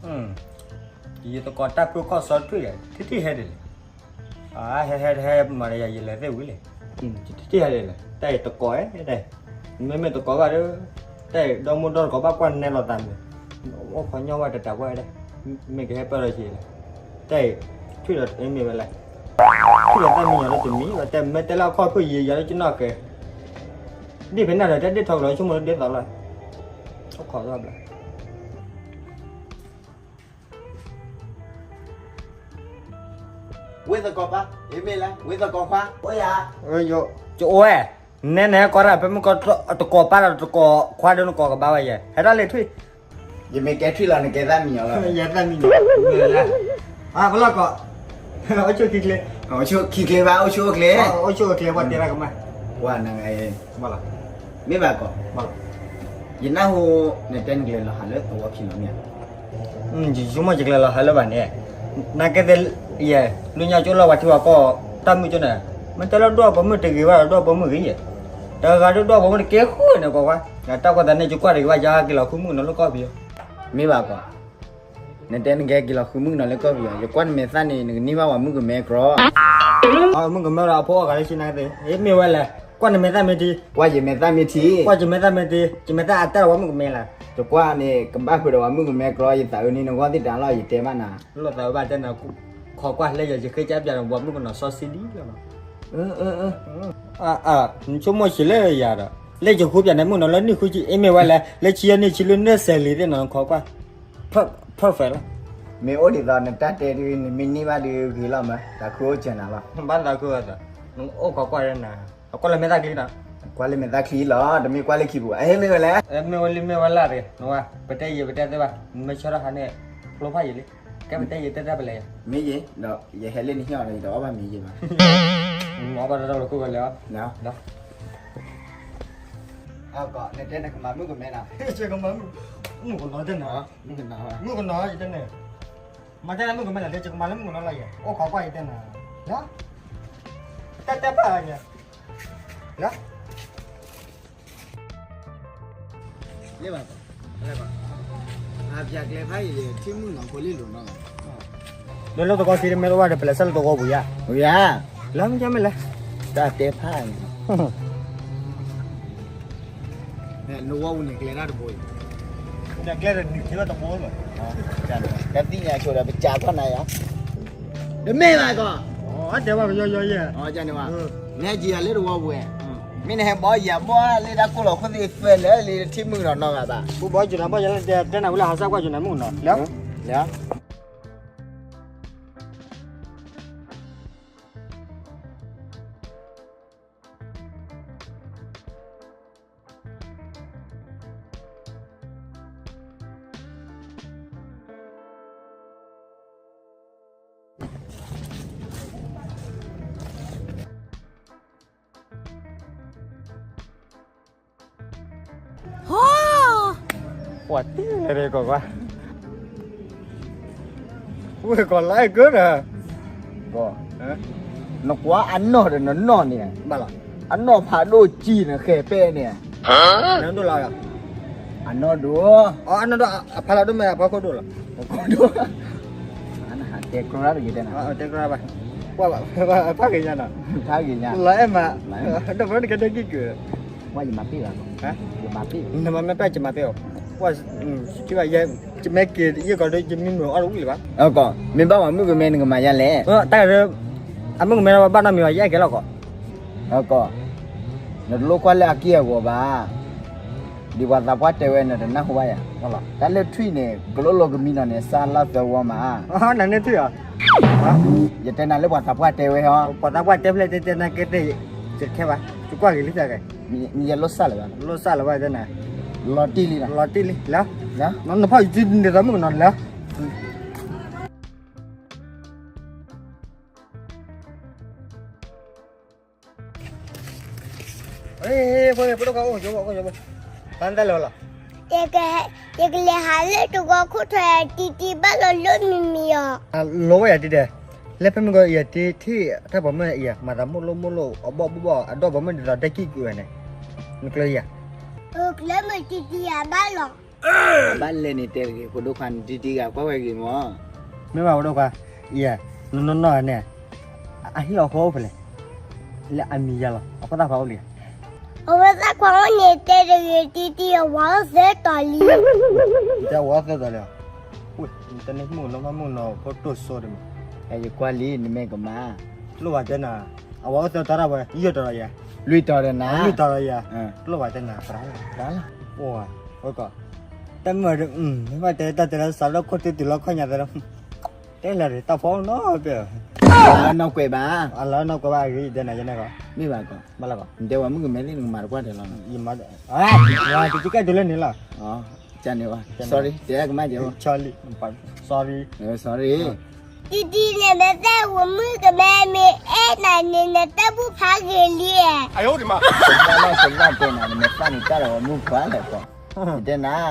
ယသကိးတၢ်ဖုကီၢ်စီထွံၣ် ထံၣ်ထံၣ်ဟဲဒ်လဲၣ်. ဟဲဟဲဟဲမၤဒီးယၤ ယလဲၤသ့ၣ်ဝံၤလဲၣ်. ထံၣ်ထံၣ်ဟဲဒ်လဲၣ် တၢ်အံၤသကိးဧၢ, မ့မ့ၢ်သကိးဘၣ်ဒီး တၢ်အံၤဒီမိၢ်ဒီတကိးဘၣ်ကွၢ်နဲလီၤသးမုာ်, အိၣ်ခိးညီဝဲတတးပှၢ်ဒဲး, မ့ၢ်ကဟဲပၢၢ်လီၤက့ၤလဲၣ်. တၢ်အံၤ ထွံၣ်ဒီးမ့ၢ်ဝဲလဲၣ်, ထွံၣ်ဒီးတၢ်မံညီၤလၢတမံၤ ဝဲတဲမ့ၢ်တဲလၢအခီၣ်ဖုၣ်ယံၤယၤလၢကနီၣ်ကဲ ဒ်ဖဲန့ၣ်ဒီး တၢ်ဒ်ထီၣ်ကလီၤဆိကမိၣ်လၢဒ်သိးလီၤ. အိၣ်ခိးဘျီ ဝ့ၢ်သကိးပၢ်, အမ့ၢ်လဲၣ် ဝ့ၢ်သကိးခွါ, အိၣ်ယၤ, ယအိၣ်ဝဲ, နဲနဲကီးတၢ် ဖဲမုၢ်ကီးတကိးပၢ်ဒီးတကိးခွါဒီးနကိးကဘၣ်ဝဲယဲ, ဟဲဒၣ်လၢထွံၣ်, ယမ့ၢ်ကဲထွံၣ်လီၤ နကဲသၣ်မံညီၤလီၤ, ယဲသၣ်မံညီၤ, အကလီၢ်ကီး, အိၣ်ဆူၣ်ခံကျဲ, အိၣ်ဆူၣ်ခံကျဲဘၣ် အိၣ်ဆူၣ်အိၣ်ကျဲ, အိၣ်ဆူၣ်အိၣ်ကျဲ ပှၤတဲတၢ်ကမၣ်, ပှၤနဂၤ, မ့ၢ်ဘၣ်ကီး, ယနၢ်ဟူ, နတဲနကလဲၤလီၤဟးလၢသဝီခံလီၤမ့ၢ်ဧါ ယဆိကမိၣ်ယကလဲၤလီၤဟးလၢဘၣ်န့ၣ်, နကဲသ့, ယဲ, လၢညါကၠိလီၤဝဲထံဝဲကီၢ်, တၢ်မုၣ်ကၠိန့ၣ်, မ့ၢ်တဲလၢဒွၣ်ပိာ်မုၣ်တဂ့ၤဘၣ်ဒီးဒွၣ်ပိာ်မုၣ်ဂ့ၤယဲ, တဂၤဒီးဒွၣ်ပိာ်မုၣ်တကဲဃုာ်န့ၣ်ကီးဝဲ, တၢ်ကွၢ်သးန့ၣ် ယကွၢ်တဂ့ၤဘၣ် ယက့ၤလီၤဃုမုၣ်ကနီၤလၢကီၢ်ပယီၤ, မ့ၢ်ဘၣ်ကီး, နတဲနကဲက့ၤလီၤဃုမုၣ်ကနီၤလၢကီၢ်ပယီၤ ယကွၢ်နမဲာ်သၣ်န့ၣ် နကန့ၢ်ဘၣ်ပှၤမုၣ်ကမဲကရီ, မုၣ်ကမဲဒီးအဖိအဂၤလၢဆံနါသ့, မ့ၢ်ဝဲလဲၣ်, ကွၢ်နမဲာ်သၣ်မ့ၢ်ထံ, ကွၢ်ယမဲာ်သၣ်မ့ၢ်ထံ, ကွၢ်ယမဲာ်သၣ်မ့ၢ်ထံ, ယမဲာ်သၣ်အတၢ်ဒီးပှၤမုၣ်ကမဲလၢ, ယကွၢ်န့ၣ် ကဘၣ်ဖုးဒီးပှၤမုၣ်ကမဲကရီ ယသးအုးန့ၢ်နဂီၢ်သ့ၣ်တၢ်လီၤ ယတဲဘၣ်နၤ, လိာ်သးဝဲဘၣ်တဲနၤ, ခိးကွၢ်လၢယၤ ယဃ့ကၢ်ပျးဒီးပှၤမုၣ်ကနီၤစီဆှံဒ်လီၤ, နဆိကမိၣ်ဆံးလၢယၤဒီး, လၢယဃုပျးန့ၣ်မုၣ်ကနီၤလၢနံၣ်ဃုဆံ မ့ၢ်ဝဲလဲၣ်, လၢဆံယဲၢ်နံၣ်ဆံလၢနစဲးလံၤသ့ၣ်နီၤ နခိးကွၢ်, perfect လီၤ, မ့ၢ်အိၣ်ဒ်သိးနတၢ်တဲဒ်နမ့ၢ်န့ၢ်ဘၣ်ဒီးဂ့ၤလီၤမး တၢ်ခုအိၣ်စၢၤနၤလီၤ, ဘၣ်သးခုအသး, နအိၣ်ခိးကွၢ်ဒီးနၤ, အကွၢ်လၢမဲာ်သၣ်ချံနီၤ, ကွၢ်လၢမဲာ်သၣ်ချံလီၤ တမ့ၢ်ကွၢ်လၢခံပူၤ အဟ့ၣ်မ့ၢ်ဝဲလဲၣ်, မ့ၢ်ဝဲလံမ့ၢ်ဝဲလၢ်တဂ့ၤ, နဝဲ, ပတဲယံာ်ပတဲသ့ဘၣ်, နမ့ၢ်ဆၢထၢၣ်ဟးန့ၣ်, ဖျိဖးယံာ်လံ, ကဲပတဲယံာ်တဲတၢ်ပလဲၤယၤ, မ့ၢ်ယံာ်, ဒီးယဟဲလၢနဟံၣ်အီၤဒီး ယတအီၣ်ဘၣ်မ့ၢ်ယံာ်ဘၣ်, အီၣ်ဘၣ်တၢ်လီၤခိၣ်ကလဲၤအီၤ, အကီး နတဲနကမၤမုၣ်ကမဲနၤ, မုၣ်ကနီၤတဲနၤ, မုၣ်ကနီၤ, မုၣ်ကနီၤယတဲန့ၣ်, မၤတဲလၢမုၣ်ကမဲနၤ တဲယကမၤလၢမုၣ်ကနီၤလီၤယဲ, အိၣ်ခိးကွၢ်ယတဲနၤ, လၢ, တၢ်တဲဖးယဲ, လၢ လၢဘၣ်, လၢဘၣ်, အပျးကျဲဖးအံၤလံ ထံမုၢ်နီၤဖိလံလိာ်နီၤ, လၢလၢသဝီခံတမ့ၢ်တအိၣ်ဘၣ်ဒီး ပလဲၤဆဲးလၢသဝီပူၤယါ, ယါ, လၢမ့ၢ်မ့ၢ်လဲၣ်, တၢ်တဲဖးအံၤ, နဝီပူၤန့ၣ် ကျဲတၢ်တဘိအံၤ, ကျဲတဘိလီၤ, တၢ်သ့ၣ်ညါဆိဒီး ပစးကွၢ်နၤယါ, တမ့ၢ်ဘၣ်ကီး, တဲဘၣ်ကယီယီယဲ, န့ၣ်ကယၤလၢတဝီပူၤဝဲ, မ့ၢ်နဟဲဘီယၤဘီလၢတၢ်ကိၢ်လီၤခိၣ်သ့ၣ်သၢလၢလံထံမုၢ်နီၤနီၤဂၤဘၣ်, ဘီယနၤဘီယၤလၢတဲနၤဝံၤလၢဟးစၢ်ကွၢ်ယနၤမုၣ်နီၤ, လၢ, လၢ ပှၤတံၢ်လဲၣ်ကီးကွၢ်, ဝဲကီးလၢကၢဒီး, နကွၢ်အနီၢ်ဒီးနနီၢ်န့ၣ်, အနီၢ်ဖးဒိၣ်ကံၢ်န့ၣ် ဃဲၤပဲၣ်န့ၣ်, အနီၢ်ဒိၣ်, အနီၢ်ဒိၣ်, အဖးလီၤဒိၣ်မ့ၢ်အဖီခိၣ်ဒိၣ်လီၤ, တဲကြၢးတဂ့ၤတဲနၤ, တဲကြၢးဘၣ်, ဖးဂ့ၤညါနီၤ, ဖးဂ့ၤညါ, လီၤအဲၣ်မး, ဒီးပှၤတကဲတဲကံၢ်ကၢၤ ဝဲယမၤပ့ၢ်ဘၣ်, ယမၤပ့ၢ်, နမၤမ့ၢ်ပၢ်ယမၤပ့ၢ်အီၤ, ဝဲ, ဘၣ်ယဲ, ယမ့ၢ်က့ၤယဲၢ်ကီးဒီး ယမ့ၢ်မုာ်အီၣ်တအိၣ်လၢၤဘၣ်, အကီး မ့ၢ်ဘၣ်ပှၤမုၣ်ကမဲနကမၤယါလဲၣ်, တၢ်ဒီး, အမုၣ်ကမဲဘၣ်နီတမံၤဘၣ် ယအဲၣ်ကဲလီၤကီး, အကီး, နတလိၣ်ကွၢ်လၢအက့ၢ်အဂီၤဘၣ်, ဒ်ပှၤသးပှၢ်တဲဝဲန့ၣ် တနၢ်ဟူဘၣ်ယၤ, တၢ်လၢထွံၣ်န့ၣ် ကလိလိကမံနီၤန့ၣ် စၢ်လၢသၢဝီမး, နန့ၢ်ထွံၣ်ဧါ ယတဲနၤလၢပှၤသးပှၢ်တဲဝဲဟီ, ပှၤသးပှၢ်တဲဖျဲၣ်တဲတဲနၤကဲသ့, ယတခဲဘၣ်, ယကွၢ်ဂ့ၤလံသးဂဲၤ, ယလိၣ်စၢ်လၢၤဘၣ်, လိၣ်စၢ်လၢၤဘၣ်တဲနၤ, လီၤတံၢ်လံ, လီၤတံၢ်လံ, လၢ, နဖီၣ်ယတံၢ်န့ၣ်သးမုၣ်ကနီၤလၢ ဖဲလီၤ, ယကလဲၤဟးလၢတဝီခိၣ်ထွဲတံၢ်တံၢ်ဘၣ်လီၤလိၣ်မံၤမံၤအီၤ, လိၣ်ဝဲယၤတံၢ်ဒဲး, လၢဖဲမုၢ်ကီးယၤတံၢ်ထံၣ်, တၢ်ပိာ်မုၣ်ယၤ မၤသးမိၣ်လိၣ်မိၣ်လိၣ် အဘီၣ်ဘီၣ်ဘီၣ် အဒီၣ်ပိာ်မုၣ်ဒ်သိးတဲကံၢ်ကွံာ်ဝဲန့ၣ်, နကျၢၤယၤ, ကျၢၤမုၢ်တံၢ်တံၢ်ယၤဘၣ်လီၤ. ဘၣ်လဲၣ်န့ၣ်တဲတဂ့ၤ ဖိဒိၣ်ခွါန့ၣ် တံတံဂၤကွၢ်ဝဲဂ့ၤမၢ်. မ့ၢ်ဘၣ်ဖိဒိၣ်ခွါ, ယဲ, နီၢ်နီၢ်နီၢ်န့ၣ်, အဟံၣ်အဃီအိၣ်ဖဲလဲၣ်, လၢအမံၤယၤလီၤ အဖိသၣ်ခွါအိၣ်လံ. အဖိသၣ်ခွါအိၣ်န့ၣ်တဲတဂ့ၤ တံတံအဝၤအိၣ်သၢတီၤလံ. တဲအဝၤအိၣ်သၢတီၤလံ. တန့ၢ်မုၣ်နီၢ်မုၣ်နီၢ်ဖိတိၢ်စိတမံၤ, ယကွၢ်လံ နမ့ၢ်ကမၤ, လိၣ်ဘၣ်တဲနၤ, အဝၤအိၣ်သၢတီၤတၢ်ဝဲ ယဲၢ်တီၤလီၤယဲ, လွံၢ်တီၤဒီးနၤ, လွံၢ်တီၤလီၤယဲ, လိၣ်ဘၣ်တဲနၤ, တၢ်မုၣ်, မ့ၢ်ဘၣ်တဲတၢ်တဲလၢစးလၢခိၣ်တုၤတုၤလီၤခီၣ်ညါသဲလီၤ, တဲလၢာ်တၢ်ဖီနီၢ်ပဲ, အလီၤနီၢ်ကွဲးဘၣ်, အလီၤနီၢ်ကွဲးဘၣ်အဂ့ၤ ယတဲနၤယဲန့ၣ်ကီး, မ့ၢ်ဘၣ်ကီး, နတဲဝဲမုၣ်ကမဲလံ နကမၤတကွၢ်ထဲလီၤနီၤ, ယမၤ, တကဲဒ်လဲၣ်န့ၣ်လီၤ, ကန့ၣ်ဘၣ်, sorry တဲကမၣ်ကဲ, sorry, sorry, တံတံန့ၣ် မ့ၢ်သ့ၣ်ဝဲမုၣ်ကမဲမ့ၢ်အဲၣ်နၤန့ၣ် နတၢ်ဘူၣ်ဖးဂ့ၤလံ, တဘၣ်တဲနၤ နမ့ၢ်သၣ်န့ၣ်တၢ်ဒီးဝဲမုၣ်ပှၢ်လဲၣ်ကီး, ယတဲနၤ,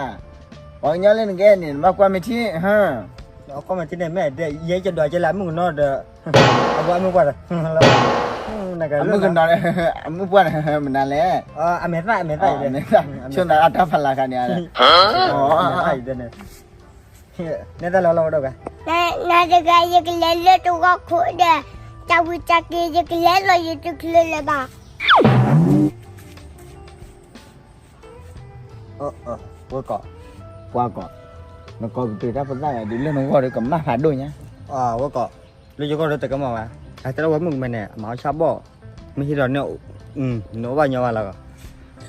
ပှၤကညီလၢနကအဲၣ်န့ၣ် နဘၣ်ကွၢ်မ့ၢ်ထံ, ကွၢ်မ့ၢ်ထံန့ၣ် မ့ၢ်ဒဲး ယဲယဒွးကဲလၢအမုၣ်ကနီၤဒီး, အဝဲအမုၣ်ပှၢ်ဒီး, အမုၣ်ကနီၤ, အမုၣ်ပှၢ်န့ၣ် မနုၤလဲၣ်, အမဲာ်သၣ်, အမဲာ်သၣ်, ဆိနၤအတၢ်ဖးလၢ်ခါန့ၣ်, န့ၣ်တၢ်လီၤလီၤဝဲဒီး, နတဂၤ ယကလဲၤလၢတဝီခိၣ်ဒီး, တၢ်ဝံတၢ်က့ၤ ယကလဲၤလီၤယတချုးလၢၤဘၣ်. ဝဲကီး, ကွၢ်ကီး, နကိးကတုၤတၢ်ဖိသၣ်ဂၤဒ်လၢနဂီၢ်ဒီးကမၣ်ဖးဒိၣ်ညါ, ဝဲကီး, လၢယဂီၢ်ဒီးတကမၣ်ဘၣ်, အတဲလၢဝဲမုၣ်ကမဲန့ၣ် အမၤအီၣ်ဆၣ်ဘီၣ်, မ့ၢ်ဟံးဒီးန့ၣ်, နအိၣ်ဘၣ်ညီဘၣ်လီၤ,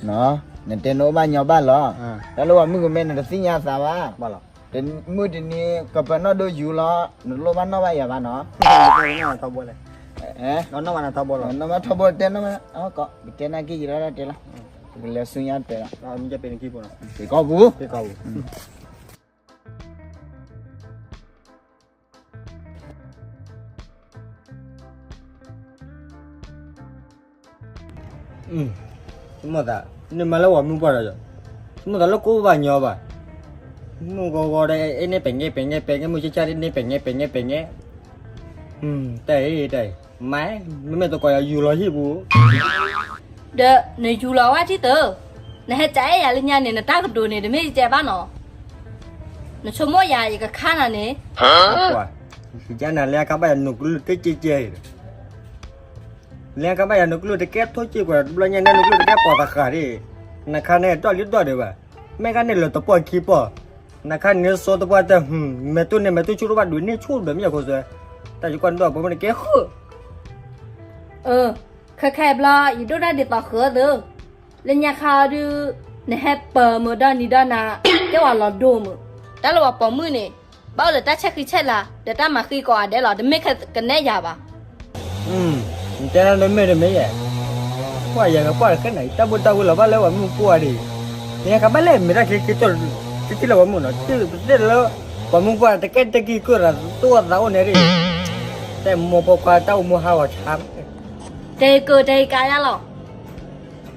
နတဲနအိၣ်ဘၣ်ညီဘၣ်လီၤ, တၢ်လၢဝဲမုၣ်ကမဲန့ၣ် တသ့ၣ်ညါသးဘၣ်, မုၢ်တနံၤကပၢၤနီၣ်ဒိယူၤလီၤ, နတလိၣ်ဘၣ်နီၣ်ဘၣ်ယၤဘၣ်နီၤ, နီၣ်ဘၣ်ထီဘိ, နီၣ်ဘၣ်ထီဘိတဲနီၣ်ဘၣ်, ကီး, ပတဲနၢ်က့ၤယၤဒီးတဲလီၤ, ပကလဲၤဆူညါတဲလီၤ, ဆိကမိၣ်သး, နမၤလၢဝဲမုၣ်ပှၢ်ဒီး, ဆိကမိၣ်သးလၢကိၣ်ဘၣ်ညီဘၣ်, မုၣ်ဂီၤဂီၤဒီး အဲၣ်န့ၢ်ပဲာ်ညဲ ပဲာ်ညဲ ပဲာ်ညဲ, မုၣ်ဆ့ၣ်ဆ့ၣ်န့ၢ်ပဲာ်ညဲ ပဲာ်ညဲ ပဲာ်ညဲ, တၢ်အံၤ တၢ်အံၤ, မၤ, မ့မ့ၢ်သကိးယၤယူၤလီၤဟံၣ်ပူၤ, ဒီးနယူၤလီၤဝဲထံၣ်သၢ, နဟဲကအဲၣ်ယၤလၢညါန့ၣ် နတၢ်ကတိၤန့ၣ် တမ့ၢ်ယကဲဘၣ်နီၤ, နဆိကမိၣ်ယၤ ယကခါနၤန့ၣ်, ယကနၤလၢအခါဘၣ်ယၤနူၤကလုၢ်တကဲကဲ, လၢအခါဘၣ်ယၤနူၤကလုၢ်တကဲထိၣ်က့ၢ်ကွၢ် တဘျီညါန့ၣ် နူၤကလုၢ်တကဲပိာ်သးဃာ်ဒၣ်, နခါန့ၣ်ဒီၣ်လံဒီၣ်ဒံးဘၣ်, မ့ၢ်ခါန့ၣ်လၢတပီၢ်ခံပီၢ်, နခါန့ၣ်စိတပှၢ်တၢ်, မဲာ်တိၢ်န့ၣ် မဲာ်တိၢ်ဆူၣ်တဘၣ်ဒွးန့ၢ်ဆူၣ်ဒီး မ့ၢ်ယခိၣ်သွဲ, တၢ်ယကွၢ်နဒိၣ်ဖိမ့ၢ်နကဲဃုာ်, အ, ခဲခဲအံၤဘျီ ယဒိၣ်တၢ်ဒ်သိးဃုာ်သၢ, လၢညါခါအီၤဒုး, နဟဲပၢၤမုာ်ဒီးနံၤဒီးနၤ, ကဲဝဲလီၤဒိၣ်မုာ်, တၢ်လၢပှၤပိာ်မုၣ်န့ၣ်, ဘၣ်အိၣ်လၢတၢ်ဆဲးဃံဆဲးလၤ ဒီးတၢ်မၤဃံကိးဂၤဒဲးလီၤ တမ့ၢ်ခဲကနဲယၤဘၣ်. နတဲနၤလၢမ့ၢ်တမ့ၢ်ယဲ, ကွၢ်ယၤကကွၢ်တခဲနၤ တၢ်ဘူၣ်တၢ်ဝံလီၤဘၣ်လၢပှၤမုၣ်ကိၢ်ဂၤဒံး, နဟဲကဘၣ်လဲၣ်မ့ၢ်တၢ်ခံခံတီၤ, တထံၣ်လၢပှၤမုၣ်နီၤ, တသ့လၢ, ပှၤမုၣ်ပှၢ်တကဲတကံၢ်ကၢၢ်သး တအိၣ်သးအိၣ်န့ၣ်ဒံး, တဲမိၢ်ဖိခွါတၢ်အိၣ်မူဟးဂီၤဆါ, တဲကၢတဲကါယါလီၤ.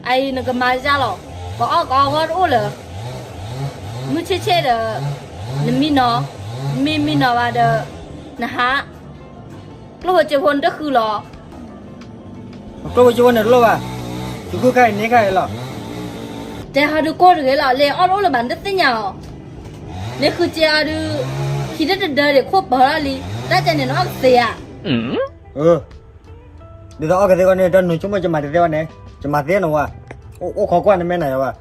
အအံၤနကမၤယါလီၤ, ကအီၣ်ကအီဂီၢ်တအိၣ်လၢၤ, မုၢ်ဆ့ၣ်ဆ့ၣ်ဒီး, နမံနီၤ, မ့ၢ်မံနီၤဘၣ်ဒီး, နဟး, ကျိၣ်ဖိစ့ဖိနတဃုလီၤ, ကျိၣ်ဖိစ့ဖိန့ၣ်တလိၣ်ဘၣ်, ယဃုခါအံၤန့ၢ်ခါအံၤလီၤ. တဲဟီဒုးကိၢ်တဂ့ၤလီၤ, လၢအီၣ်တအိၣ်လၢၤဘၣ်နတသ့ၣ်ညါအီၤ, လၢဃုစ့အီၤဒုး, ဟံးတတဒၢဒံးခိၣ်ပၢၤလီၤလံ, တၢ်ကဲန့ၣ်နအီၣ်ကသ့ဧါ. ဒ်သိးအီၣ်ကသ့အဂီၢ်န့ၣ် တၢ်နုာ်ဆိကမိၣ်ကမၤတသ့ဘၣ်န့ၣ်, ကမၤသ့နဝဲ, အိၣ်ခိးကွၢ်နမဲာ်နၤယၤဘၣ်.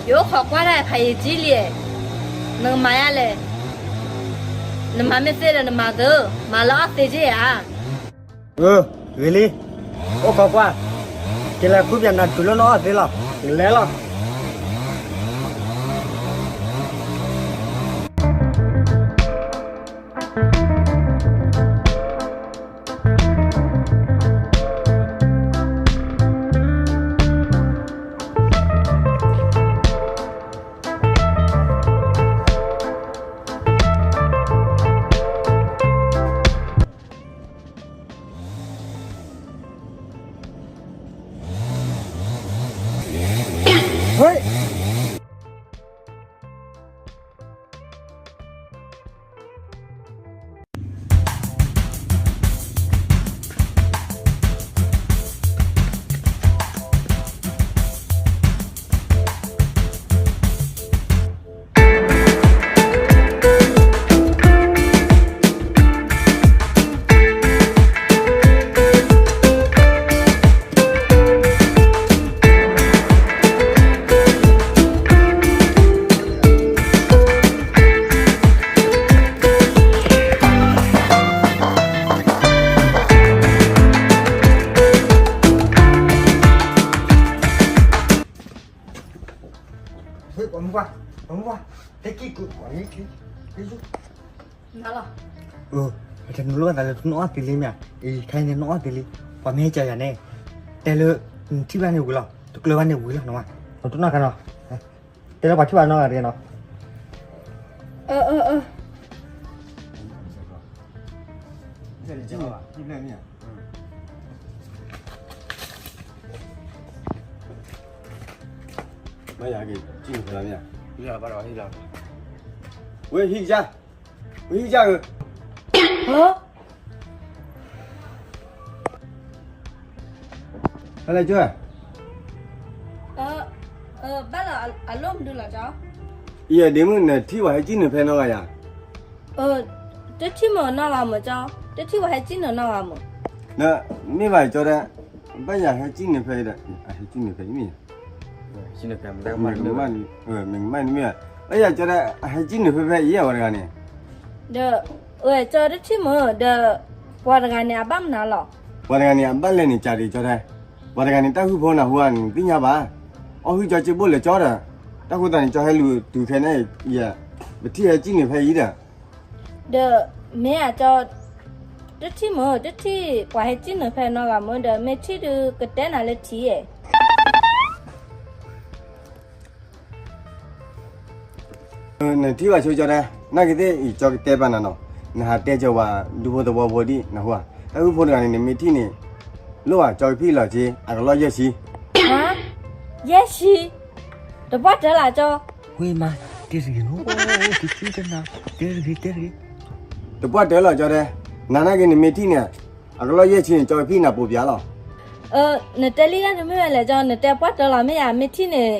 ယအိၣ်ခိးကွၢ်တၢ်ဖးယံာ်ကံလံ, နကမၤယါလဲၣ်, နမၤမ့ၢ်သ့ဒီးနမၤသၢ, မၤလၢအီၣ်သ့က့ဧါ. ဂ့ၤလံ, အိၣ်ခိးကွၢ်, ကလဲၤဃုပၠးနၤတုၤလၢနအီၣ်သ့လီၤ, ကလဲၤလီၤ. ဟ့ၣ် ပှၤမုၢ်ပှၢ်, ပှၤမုၢ်ပှၢ်, ဟဲက့ၤကုၢ် ပှၤဟဲက့ၤ, ဟဲက့ၤ, နၤလီၤ, အၢ, တၢ်နလိၣ်သးလၢတနီၣ်အီၣ်တ့ၢ်လံမ့ၢ်ဧါ, အံၤ ခဲအံၤန့ၣ်နီၣ်အီၣ်တ့ၢ်လံ, ပှၤမ့ၢ်ဟဲက့ၤယၤန့ၣ်, တဲလၢ, နထံၣ်ဘၣ်န့ၣ်ဝံၤလီၤ, တကျၢၤဘၣ်န့ၣ်ဝံၤလီၤနီၤ, နတနီၣ်ခါနီၤ, တဲလၢပှၤထံၣ်ဘၣ်နီတဂၤနီၤ, အၢ အၢ အၢ မ့ၢ်ယၤက့ၤ ကံၣ်နဖဲလီၤမ့ၢ်ဧါ, ဝဲဟံၣ်ကစၢ်, ဝဲဟံၣ်ကစၢ်ဧၢ, ဟၢ, ဟဲလၢကၠိဧါ, ဘၣ်လီၤ အလိၣ်မနုၤလီၤကၠီ, ယဲဒ့မုၣ်နထံၣ်ပှၤဟဲကံၣ်နဖဲနီတဂၤယၤ, တထံၣ်မုၣ်နီတဂၤမုၣ်ကၠီ, တထံၣ်ပှၤဟဲကံၣ်နနီတဂၤမုၣ်, မ့ၢ်ဘၣ်ကၠီတဲ, ဘၣ်ယၤဟဲကံၣ်နဖဲဒီး, ဟဲကံၣ်နဖဲအံၤမ့ၢ်ယၤ မ့ၢ်ကမၣ်န့ၣ်မ့ၢ်, ဘၣ်ယၤကၠီဒီး အဟဲကံၣ်နဖဲဖဲအံၤ ပှၤတဂၤန့ၣ်, ဒီး, အဝဲကၠီတထံၣ်မုၣ်ဒီး, ပှၤတဂၤန့ၣ် အဘၣ်မနုၤလီၤ, ပှၤတဂၤန့ၣ် အဘၣ်လဲၣ်န့ၣ်ကးဒံးကၠီတဲ, ပှၤတဂၤန့ၣ် တၢ်ဟုၣ်ဖိနၢ်ဟူဧါန့ၣ် သ့ၣ်ညါဘၣ်, အီၣ်ဟုၣ်ကၠီက့ဘိၣ်လၢကၠီဒီး, တၢ်ဃိသတးန့ၣ် ကၠီဟဲလူၤတုၤခဲန့ၣ်, ယဲ, ပထံၣ်ဟဲကံၣ်နဖဲအံၤဒီး ဒီး, မ့ၢ်အကၠီ, တထံၣ်မုၣ် တထံၣ်ပှၤဟဲကံၣ်နဖဲနီတဂၤမုၣ်ဒီး မ့ၢ်ထံၣ်ဒုးကတဲနၤလၢထံဧါ, နထံၣ်ဘၣ်ဆိကၠီတဲ, နာ်က့သ့ၣ်အံၤကၠီကတဲပာ်နၤနီၤ, နဟးတဲကၠီဝဲဒူဖိသဝီဖိဒံးနၢ်ဟူဧါ, တၢ်ဟုၣ်ဖိတဂၤန့ၣ် နမ့ၢ်ထံၣ်န့ၣ်, လိၣ်ဧါ ကၠီကဖံၣ်လီၤက့ၤ အကလီၢ်ယဲၢ်ဆံ, ယဲၢ်ဆံ, တပှၢ်တၢၢ်လၢကၠီ, ဝ့မါ, တ့တဂ့ၤ, တနၤ, တ့တဂ့ၤ, တ့တဂ့ၤ, တပှၢ်တၢၢ်လီၤကၠီတဲ, နနာ်က့နမ့ၢ်ထံၣ်န့ၣ်, အကလီၢ်ယဲၢ်ဆံန့ၣ် ကၠီကဖံၣ်နၤပိာ်ပၠးလီၤ, နတဲလံတၢ်တမ့ၢ်ဝဲလဲၣ်ကၠီ နတဲပှၢ်တၢၢ်လီၤမ့ၢ်ယၤ မ့ၢ်ထံၣ်န့ၣ်,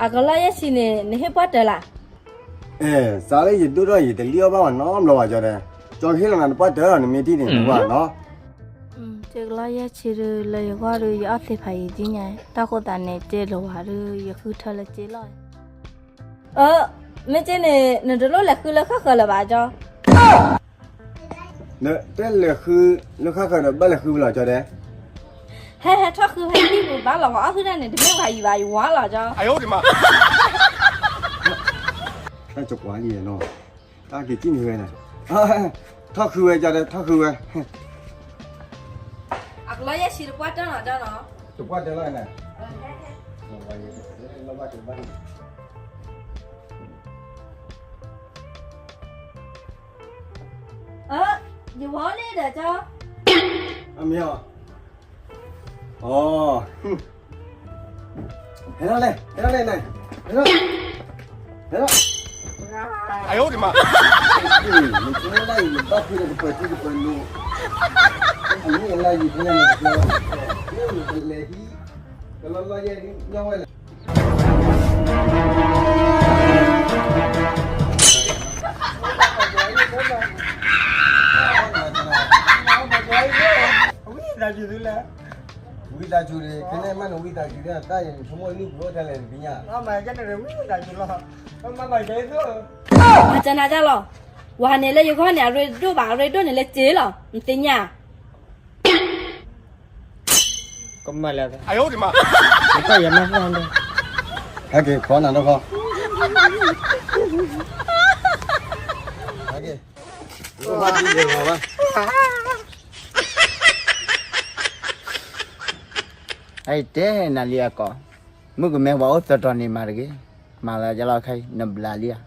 အကလီၢ်ယဲၢ်ဆံန့ၣ် နဟ့ၣ်ပှၢ်တၢၢ်လၢ်, အဲ, စးလၢယဒိၣ်ထီၣ်ယတလံၣ်အီၣ်ဘၣ်ဝဲနီတဘျီဘၣ်ကၠီတဲ, ကၠီကဟ့ၣ်လီၤနၤတပှၢ်တၢၢ်လီၤ နမ့ၢ်ထံၣ်န့ၣ် နကွၢ်နီၤ ကလီၢ်ယဲၢ်ဆံဒုးလၢယဂီၢ်ဒုး ယအီၣ်သ့ဖးယံာ်ဒ်ညါ, တၢ်ဃိသးန့ၣ် တဲလီၤဝဲဒုး ယဃုထၢလၢက့လီၤ, အၢ, မ့ၢ်က့န့ၣ် နတလိၣ်လဲၤဃုလၢဃၣ်ဃၢၤလၢၤဘၣ်ကၠီ, တဲလဲၤဃုလၢဃၣ်ဃၢၤဒီး ဘၣ်လဲၤဃုဝဲလီၤကၠီတဲ, ဟဲဟဲထီၣ်ဃုဖဲဟံၣ်ပူၤဘၣ်လီၤ ပှၤအီၣ်ဟုၣ်တၢ်န့ၣ် တမ့ၢ်ပှၤယံၤဘၣ် ယဝၤလီၤကၠီ တၢ်ကကွၢ်လံနီၤ, တၢ်က့ၤကံၣ်နဖဲန့ၣ်, ထီၣ်ဃုဝဲကၠီဒီး ထီၣ်ဃုဝဲ, အကလီၢ်ယဲၢ်ဆံတပှၢ်တၢၢ်နီၤကၠီနီၤ, တပှၢ်တၢၢ်လီၤန့ၣ်, ယဝၤလံဒီးကၠီ, အမ့ၢ်အီၤ အီ, ဟဲထီၣ်လဲၣ် ဟဲထီၣ်လဲၣ်န့ၣ်, ဟဲထီၣ်, ဟဲထီၣ်, နကဲဒၣ်အံၤ နဘၣ်ဖဲဒီးကပၢၤထံကပၢၤနိ, အမ့ၢ်အလါယံၤဖဲလဲၣ်န့ၣ်, နကလဲၤဟံး, ကလီလီယဲၢ်ဒ်ညီဝဲလဲၣ် ဝံသးစူၤသုလဲၣ်, ဝံသးစူၤန့ၣ် ခဲန့ၣ်မးန့ၣ် ဝံသးစူၤန့ၣ် တၢ်ယဆိကမိၣ်နုၢ်ပှိၢ်အိၣ်ထဲလဲၣ်တသ့ၣ်ညါ, ဝံသးစူၤလီၤ, မၤကနၤလီၤ, ဝၤန့ၣ်လၢယဂီၢ်န့ၣ် အရ့ဒိၣ်ဘၣ် အရ့ဒိၣ်န့ၣ်လၢစ့လီၤ နသ့ၣ်ညါ ကမၣ်လၢ, နတၢ်ယၤမၤသၣ်လၢ, ဟဲက့ၤခီနၤဒိၣ်ခီ, ဟဲက့ၤ, အတဲနၤလံအကိး, မုၣ်ကမဲပှၤအိၣ်သတြီၤန့ၣ်မၤတဂ့ၤ, မၤသးဒ်လီၤခဲအံၤ နဘျးလံဧါ